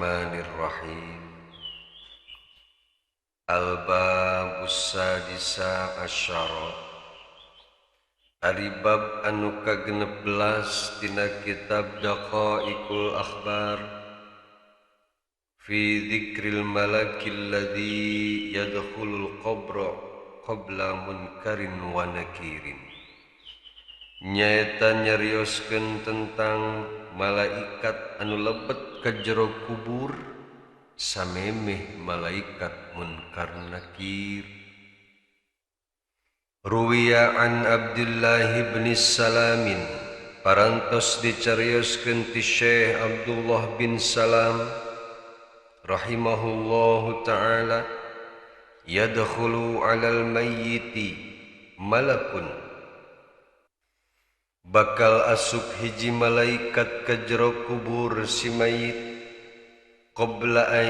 Bismillahirrahmanirrahim. Al-babus sadisa asyara. Ari bab anu ka-16 tina kitab Daqaiqul Akhbar fi dzikril malakil ladzi yadkhulul qabra qabla munkarin wa nakirin. Nyaeta nyarioskeun tentang malaikat anu lebet ka jero kubur samemeh malaikat munkar nakir. Ruwiya an Abdullah bin Salamin, parantos dicarioskeun ti Syekh Abdullah bin Salam rahimahullahu taala, yadkhulu 'alal mayyiti malakun, bakal asup hiji malaikat ka jero kubur si mayit, qabla an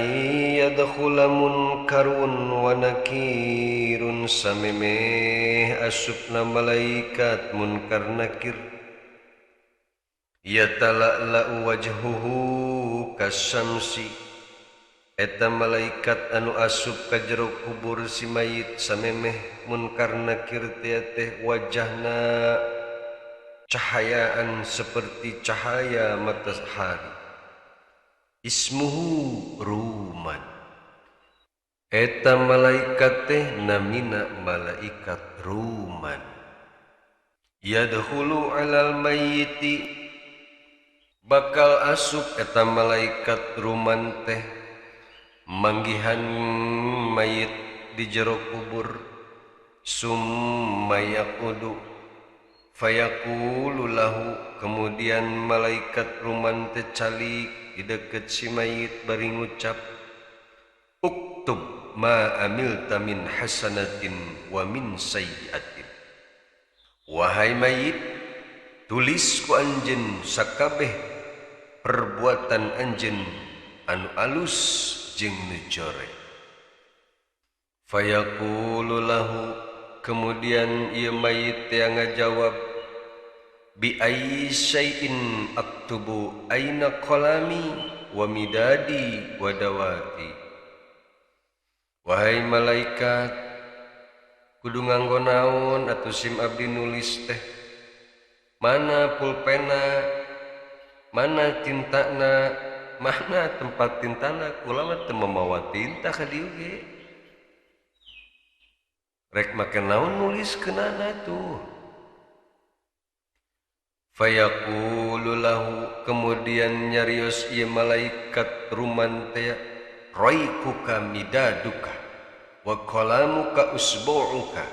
yadkhula munkarun wa nakirun, samemeh asupna malaikat munkar nakir. Yatala'la'u wajhuhu kasyamsi, eta malaikat anu asup ka jero kubur si mayit samemeh munkar nakir teh wajahna cahayaan seperti cahaya matahari. Ismuhu Ruman, eta malaikat teh namina malaikat Ruman. Yadkhulu alal mayyiti, bakal asup eta malaikat Ruman teh manggihan mayit di jero kubur. Summa yaqudu fayaqulu lahu, kemudian malaikat Ruman teh calik di deket si mayit bari ngucap, uktub ma amilta min hasanatin wa min sayyiatin. Wahai mayit, tulis ku anjeun sakabeh perbuatan anjeun anu alus jeung nu jore. Fayaqulu lahu, kemudian ieu mayit teh ngajawab, bi ayyi syai'in aktubu aina qalami wa midadi wa dawati. Wahai malaikat, kudu nganggo naon atuh sim abdi nulis teh? Mana pulpena, mana tintana, mana tempat tintana? Kula mah teu mamawa tinta ka dieu ge. Rek make naon nulis keunana tuh? Fayaqulu lahu, kemudian nyarios ieu malaikat Ruman teh, raikuka midaduka wa qalamuka usbu'uka.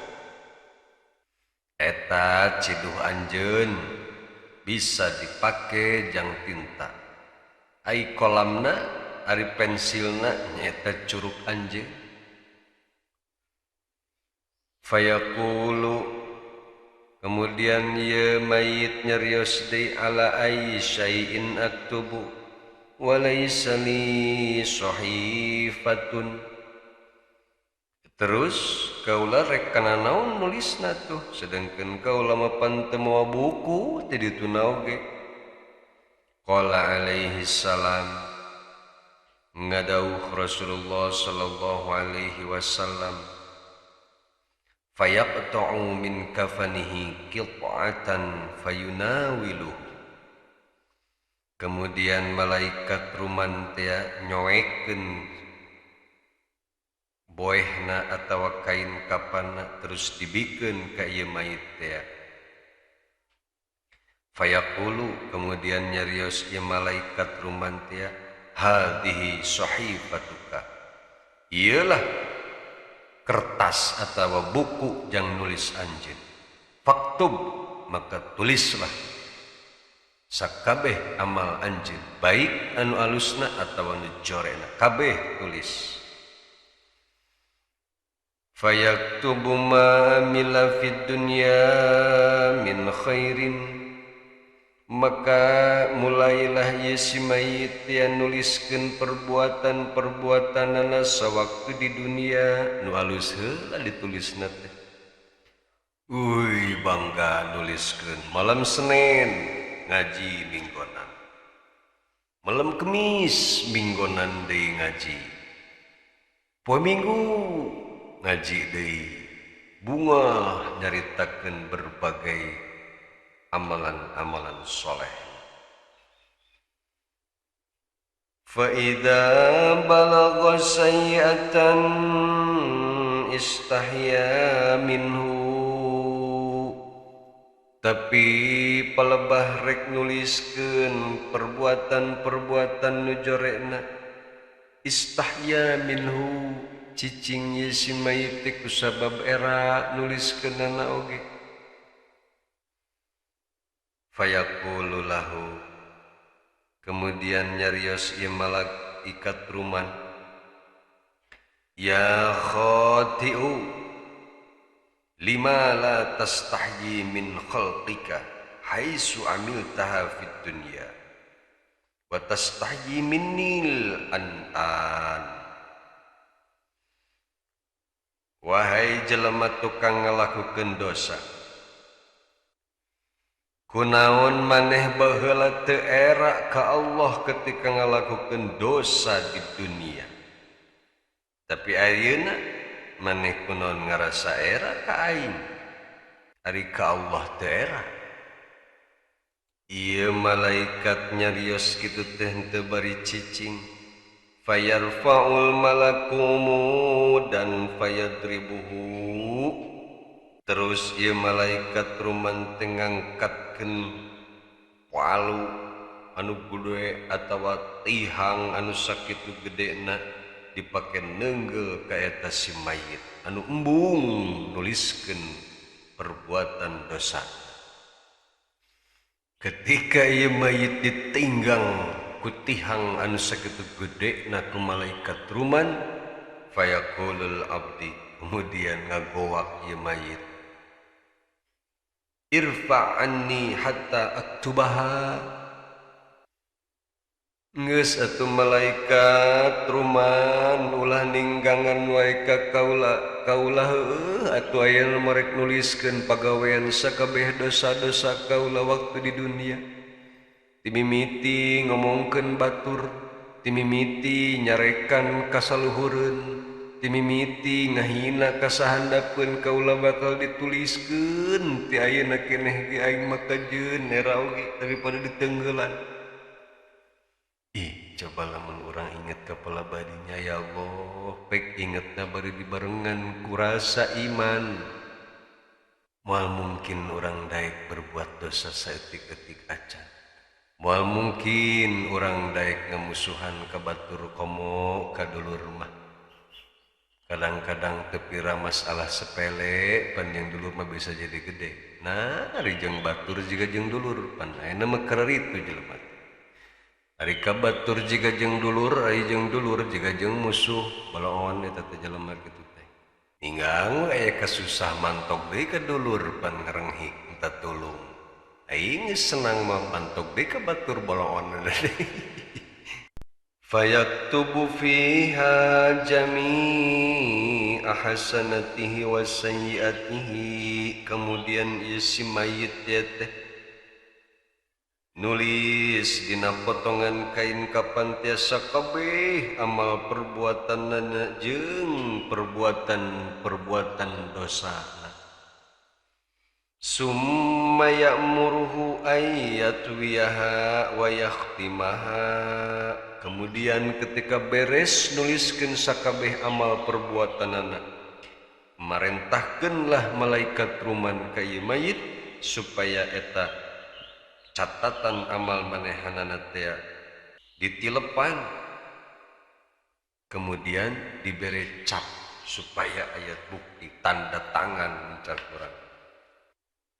Eta ciduh anjeun bisa dipake jang tinta, ai kolamna ari pensilna nyaeta curug anjeun. Fayaqulu, kemudian ye mayit nyarios deui, ala ayyi syai'in aktubu wa laisa li sahifatun. Terus kaula rek kana naon nulisna tuh, sedangkan kaula mah pan teu mawa buku teu dituna oge. Qala alaihi salam, ngadauh Rasulullah sallallahu alaihi wasallam, fayaqta'u min kafanihi qit'atan fayunawiluhu. Kemudian malaikat Ruman teh nyoekeun boehna atawa kain kapanna terus dibikeun ka ieu mayit teh. Fayaqulu, kemudian nyarios ieu malaikat Ruman teh, hadhihi sahifatuka, ieulah kertas atau buku yang nulis anjeun. Faktub, maka tulislah sakabeh amal anjeun, baik anu alusna atawa anu jorena, kabeh tulis. Fayaktubu ma amila fid dunya min khairin, maka mulailah ieu si mayit yang nuliskeun perbuatan-perbuatanana sawaktu di dunia nu alus heula ditulisna teh. Uy, bangga nuliskeun malam Senin ngaji minggonan. Malam Kemis minggonan deui ngaji. Poe Minggu ngaji deui. Bunga nyaritakeun berbagai amalan-amalan soleh. Fa idza balagha sayyi'atan istahya minhu. Tapi palebah rek nuliskeun perbuatan-perbuatan nu jorekna, istahya minhu cicing ye si mayit teh kusabab era nuliskeunana oge. Fayaqulu lahu, kemudian nyarios ieu malaikat ruman, ya khatiu lima la tastahyi min khalqika haitsu amiltaha fid dunya wa tastahyi minnil an'an. Wahai jelema tukang ngalakukeun dosa, kunaon maneh baheula teu era ka Allah ketika ngalakukeun dosa di dunia, tapi ayeuna maneh kunaon ngarasa era ka aing, ari ka Allah teu era. Ieu malaikat nyarios kitu teh henteu bari cicing. Fayarfa'ul malakumu dan fayadribuhu. Terus ieu malaikat ruman teh ngangkatkeun palu anu gede atawa tihang anu sakitu gedena dipake nenggel ka eta si mayit anu embung nuliskeun perbuatan dosa. Ketika ieu mayit ditinggang ku tihang anu sakitu gedena ku malaikat ruman, fayaqulul abdi, kemudian ngagowak ieu mayit, irfa anni hatta aktubaha. Geus atuh malaikat ruman ulah ninggangan wae ka kaula, kaula heueuh atuh aya nu rek nuliskeun pagawean sakabeh dosa-dosa kaula waktu di dunia. Timimiti ngomongkeun batur, timimiti nyarekan kasaluhureun, timimiti ngahina kasahandapeun kaula bakal dituliskeun ti ayeuna keneh ge aing mah kajeun era oge daripada ditenggelan. Ih, coba lamun urang inget kepala badinya, ya Allah, pek ingetna bari dibarengan kurasa iman. Moal mungkin urang daek berbuat dosa saeutik-eutik acan. Moal mungkin urang daek ngamusuhan ka batur komo ka dulur mah. Kadang-kadang teu pira masalah sepele pan jeung dulur mah bisa jadi gede. Nah, ari jeung batur jiga jeung dulur pan ayeuna mah kararitu jelema. Ari ka batur jiga jeung dulur, ari jeung dulur jiga jeung musuh, balaon eta teh jelema kitu teh. Ninggang aya kasusah mantok deui ka dulur pan ngarenghik minta tulung. Aing geus senang mah mantok deui ka batur balaon. Fayaktubu fiha jami'a hasanatihi wa sayyi'atihi. Kemudian ieu si mayit ieu teh nulis dina potongan kain kapan tiasa kabeh amal perbuatanana jeung perbuatan-perbuatan dosa. Summa ya'muruhu ayyatwiyaha wa yakhtimaha. Kemudian ketika beres nuliskeun sakabeh amal perbuatanana, marentahkeunlah malaikat ruman ka ieu mayit supaya eta catatan amal manehanana teh ditilepan, kemudian dibere cap supaya ayat bukti tanda tangan mencari orang.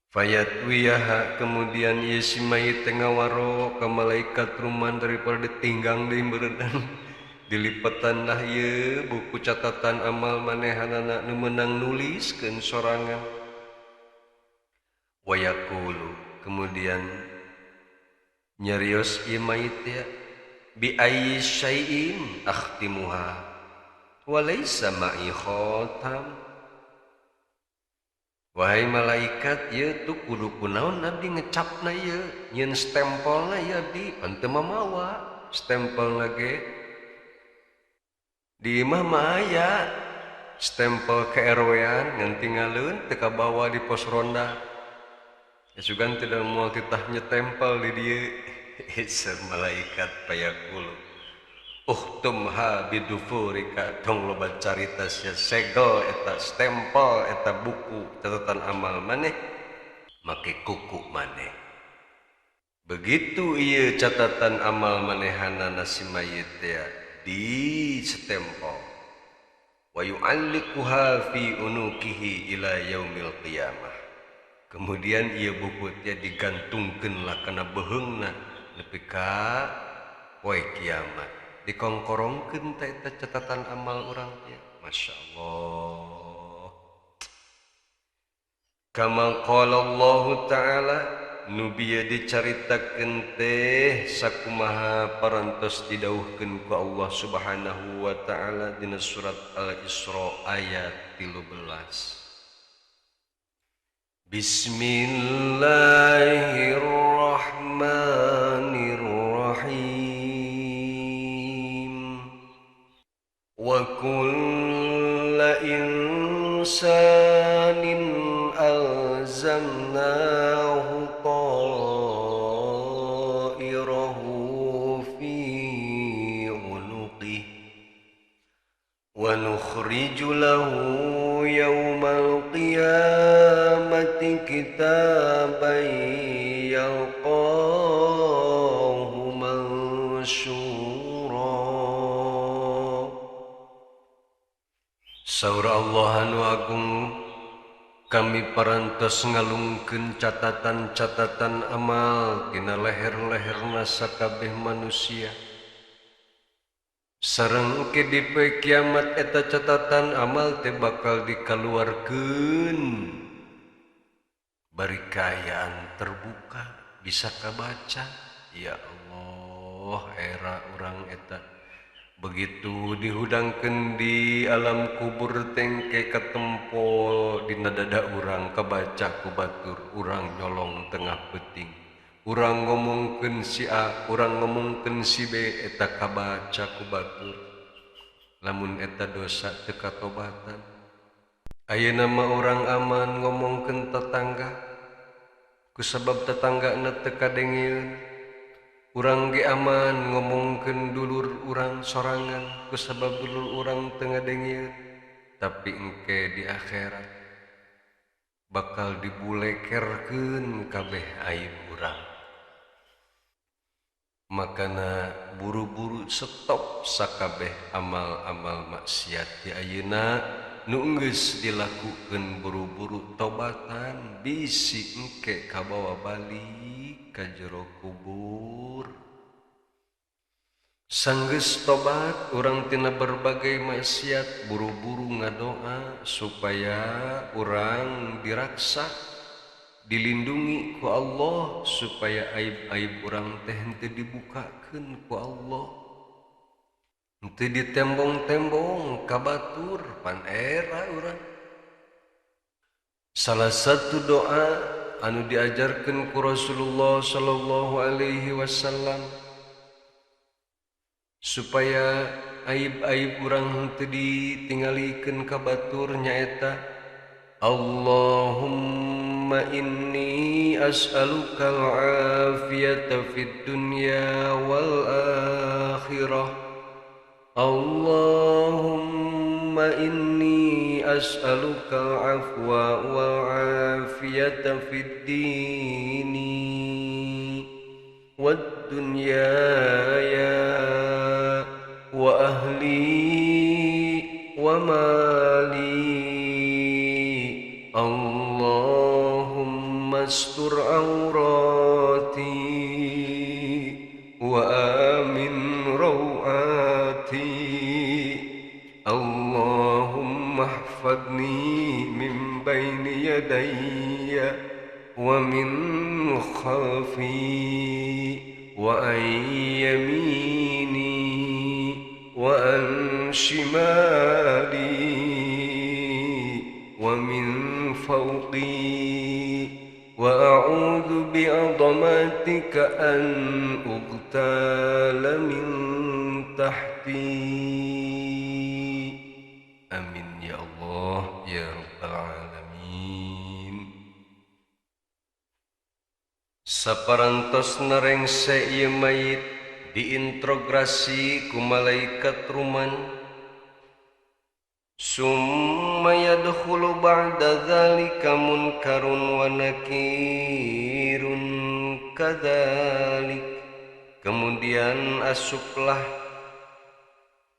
Fayatwiyaha, kemudian ieu si mayit teh ngawaro ka malaikat ruman daripada ditinggang deui meureunnan. Dilipetan lah ieu buku catatan amal manehanana nu meunang nuliskeun sorangan. Wa yaqulu, kemudian nyarios ieu mayit teh, bi ayyi syai'in akhtimuha wa laisa ma'i khatam. Wahai malaikat, ieu tuh kudu kunaon abdi ngecapna ieu, nyieun stempelna ieu abdi, pan teu mamawa. Stempel lagi di imah mah aya stempel ke RW-an ngan tinggalin teu kabawa di pos ronda. Ya sugan tidak mau titah nyetempel di dieu. Malaikat payakulu uhtumha bidufurika, tong loba carita sia, segel eta stempel eta buku catatan amal maneh make kuku maneh. Begitu ieu catatan amal manehanana si mayit teh di stempel, wa yu'alliquha fi unukihi ila yaumil qiyamah. Kemudian ieu buku teh digantungkeun lah kana beheungna nepi ka poe kiamat, dikongkorongkeun teh eta catatan amal urang teh. Masya Allah. Kama qala Allah Ta'ala, nu bieu dicaritakeun teh sakumaha parantos didawuhkeun ku Allah Subhanahu wa Ta'ala dina surat Al-Isra ayat 13. Bismillahirrahmanirrahim. Wa kulla insanin alzamnahu ta'irahu fi 'unuqihi wa nukhriju lahu yawmal qiyamati kitaban yalqahu mansyura. Saur Allah anu agung, kami parantos ngalungkeun catatan-catatan amal dina leher-leherna sakabeh manusia. Sareng engke di poe kiamat eta catatan amal teh bakal dikaluarkeun bari kaayaan terbuka bisa kabaca. Ya Allah, era urang eta begitu dihudangkeun di alam kubur tengke katempo dina dada urang kabaca ku batur, urang nyolong tengah peuting, urang ngomongkeun si A, urang ngomongkeun si B, eta kabaca ku batur. Lamun eta dosa teu katobatan. Ayeuna mah urang aman ngomongkeun tetangga kusabab tetanggana teu kadengeun. Urang ge aman ngomongkeun dulur urang sorangan kusabab dulur urang teu ngadengeun. Tapi engke di akhirat bakal dibulekerkeun kabeh aib urang. Makana buru-buru stop sakabeh amal-amal maksiat di ayeuna nu geus dilakukeun, buru-buru tobatan bisi engke kabawa balik ka jero kubur. Sanggeus tobat urang tina berbagai maksiat, buru-buru ngadoa supaya urang diraksa, dilindungi ku Allah, supaya aib-aib urang teh henteu dibukakeun ku Allah, henteu ditembong-tembong ka batur pan era urang. Salah satu doa anu diajarkeun ku Rasulullah sallallahu alaihi wasallam supaya aib-aib urang henteu ditinggalikeun ka batur nyaeta Allahumma inni as'aluka al-afiyata fid dunya wal akhirah. Allahumma inni as'aluka al-afwa wal afiyata fid dini wad dunyaya wa ahli wa mali. Allahumma astur aurati wa amin rawati. Allahumma ihfadni min baini yadayya wa min khalfi wa an yamini wa an shimali wa min fawqi Wa a'udzu bi'azamatika an ughtala min tahti. Amin ya Allah ya rabbal alamin. Saparantos narengse ieu mayit diintrograsi ku malaikat ruman. Summa yadkhulu ba'da dzalika munkarun wa nakirun kadzalik. Kemudian asuplah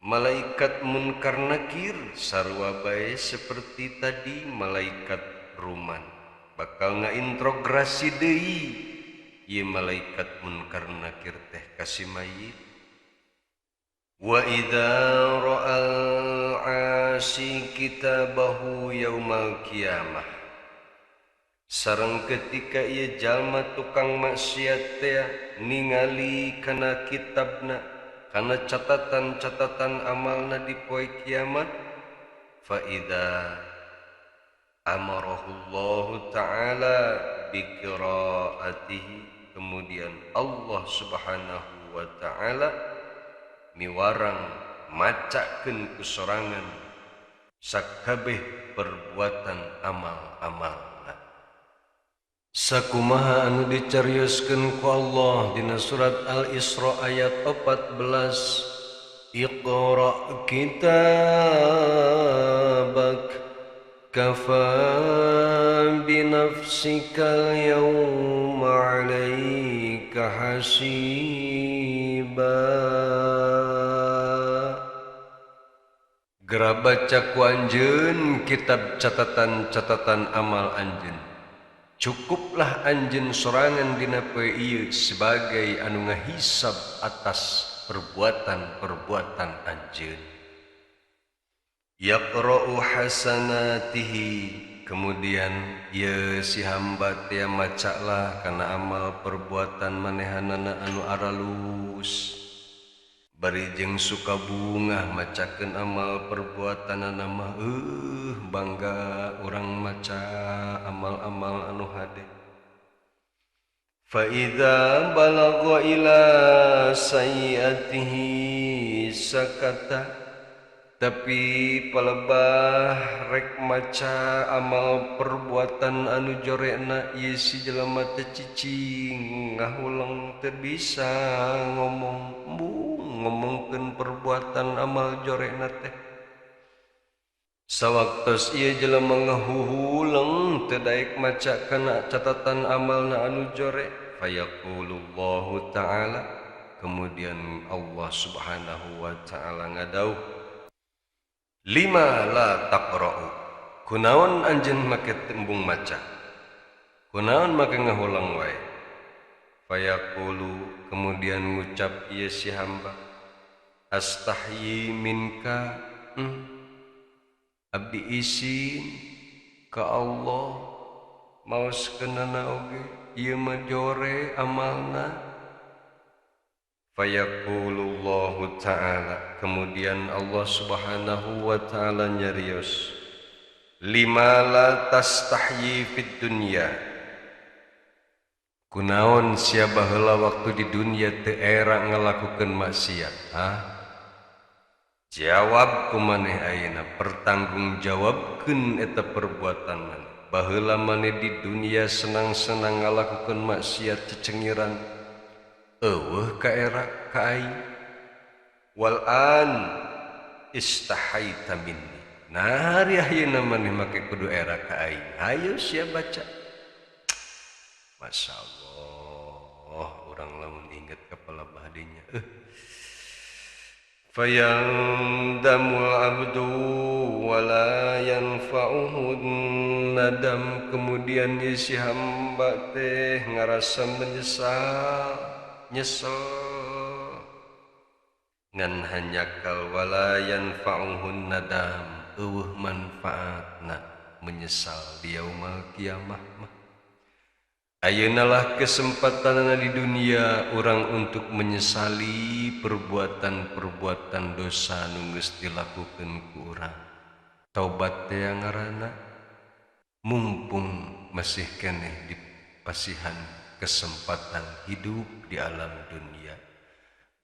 malaikat munkar nakir sarua bae seperti tadi malaikat ruman bakal ngaintrograsi deui ieu malaikat munkar nakir teh ka si mayit. Wa idza ra'al 'asi kitabahu yaumal qiyamah. Sareng ketika ieu jalma tukang maksiat teh ningali kana kitabna, kana catatan-catatan amalna di poe kiamat, fa idza amarahu Allah ta'ala bi qira'atihi, kemudian Allah Subhanahu wa ta'ala miwarang macakeun ku sorangan sakabeh perbuatan amal-amalna. Sakumaha anu dicarioskeun ku Allah dina surat Al-Isra ayat 14, Iqra kitabak kafa binafsikal yawma 'alaika hasiba. Gera baca ku anjeun kitab catatan-catatan amal anjeun. Cukuplah anjeun sorangan dina poe ieu sebagai anu ngahisab atas perbuatan-perbuatan anjeun. Yaqra'u hasanatihi, kemudian ieu si hamba teh macalah kana amal perbuatan manehanana anu aralus. Bari jeung suka bungah macakeun amal perbuatanana mah bangga urang maca amal-amal anu hade. Fa idza balagha ila sayyiatihi sakata, tapi palebah rek maca amal perbuatan anu jorekna ieu si jelema teh cicing ngahuleng teu bisa ngomong, ngomongkeun perbuatan amal jorekna teh. Sawaktos ieu jelema ngahuhuleng teu daek maca kana catatan amalna anu jorek, fayaqulullahu ta'ala, kemudian Allah Subhanahu wa ta'ala ngadauh, lima la taqra'u, kunaon anjeun make tembung maca, kunaon make ngahulang wae. Fayaqulu, kemudian ngucap ieu si hamba, astahyi minka, abdi isin ka Allah, maoskeunana oge ieu mah jore amalna. Fayaqulullahu ta'ala, kemudian Allah Subhanahu wa ta'ala nyarios, lima la tastahyi fid dunya, kunaon sia baheula waktu di dunia teu era ngalakukeun maksiat, ha? Jawab ku maneh ayeuna, pertanggungjawabkeun eta perbuatan maneh. Baheula maneh di dunia senang-senang ngalakukeun maksiat cecengiran, eueuh ka era ka aing. Wal an istahaita minni, nah hari ayeuna maneh make kudu era ka aing. Hayu sia baca. Masya Allah, orang lamun inget kepala bahadinya. Fayandamul abdu wala yanfa'uhu nadam, kemudian si hamba teh ngarasa menyesal, nyesel ngan hanyakal wala yanfa'uhu nadam, eueuh manfaatna menyesal di yaumul kiamah mah. Ayeuna lah kesempatanana di dunia orang untuk menyesali perbuatan-perbuatan dosa nu geus dilakukeun ku urang. Taubat teh ngaranna mumpung masih keneh Dipasihan kesempatan hidup di alam dunia.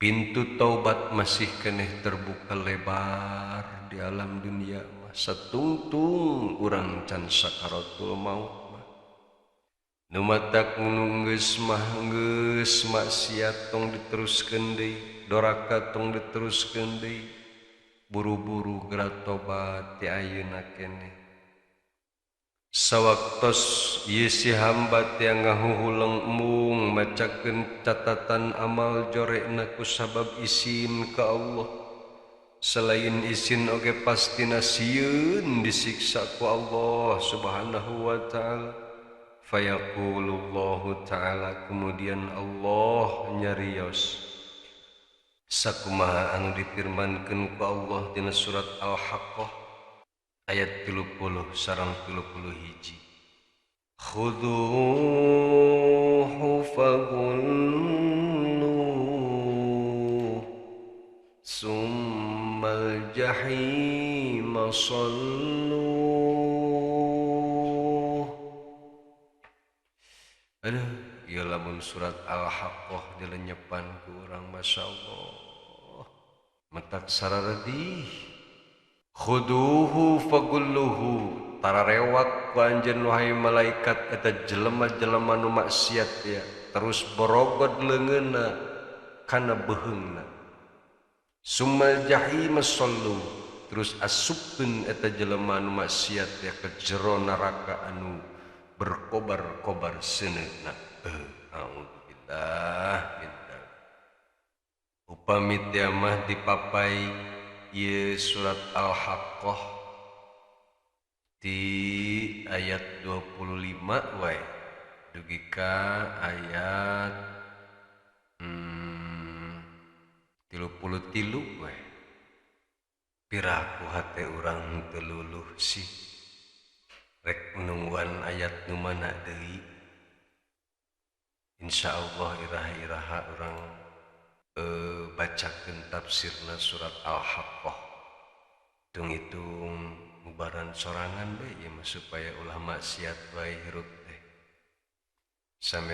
Pintu taubat masih keneh terbuka lebar di alam dunia mah, satungtung urang can sakaratul maut mah. Nu matak nu geus mah geus, maksiat tong diteruskeun deui, doraka tong diteruskeun deui, buru-buru geura tobat ti ayeuna keneh. Sawaktos ieu si hamba teh ngahuhuleng embung macakeun catatan amal jorekna ku sabab isin ka Allah. Selain isin oge pastina sieun disiksa ku Allah Subhanahu wa ta'ala. Fayaqulullahu ta'ala, kemudian Allah nyarios sakumaha anu difirmankeun ku Allah dina surat Al-Haqqah ayat 30 sareng 31. Khuduhu faghulluh summal jahima salluh. Aduh, ieu lamun surat Al-Haqqah dilenyepan ku urang, masyaallah matak sararedih. Khuduhu fagulluhu, tararewak ku anjeun wahai malaikat eta jelema-jelema nu maksiat ya, terus borogod leungeunna kana beuheungna. Summal jahima sallu, terus asupkeun eta jelema nu maksiat ya ke jero neraka anu berkobar-kobar seuneuna. A'udzubillah min dzalik. Upami teh mah dipapai ieu surat Al-Haqqah di ayat 25 wae dugi ka ayat 33 wae. Piraku hate urang teu luluh sih rek nungguan ayat nu mana deui. Insyaallah iraha-iraha urang bacakeun tafsirna surat Al-Haqqah. Hitung-hitung mubaran sorangan bae ieu mah supaya ulah maksiat wae hirup teh. Same.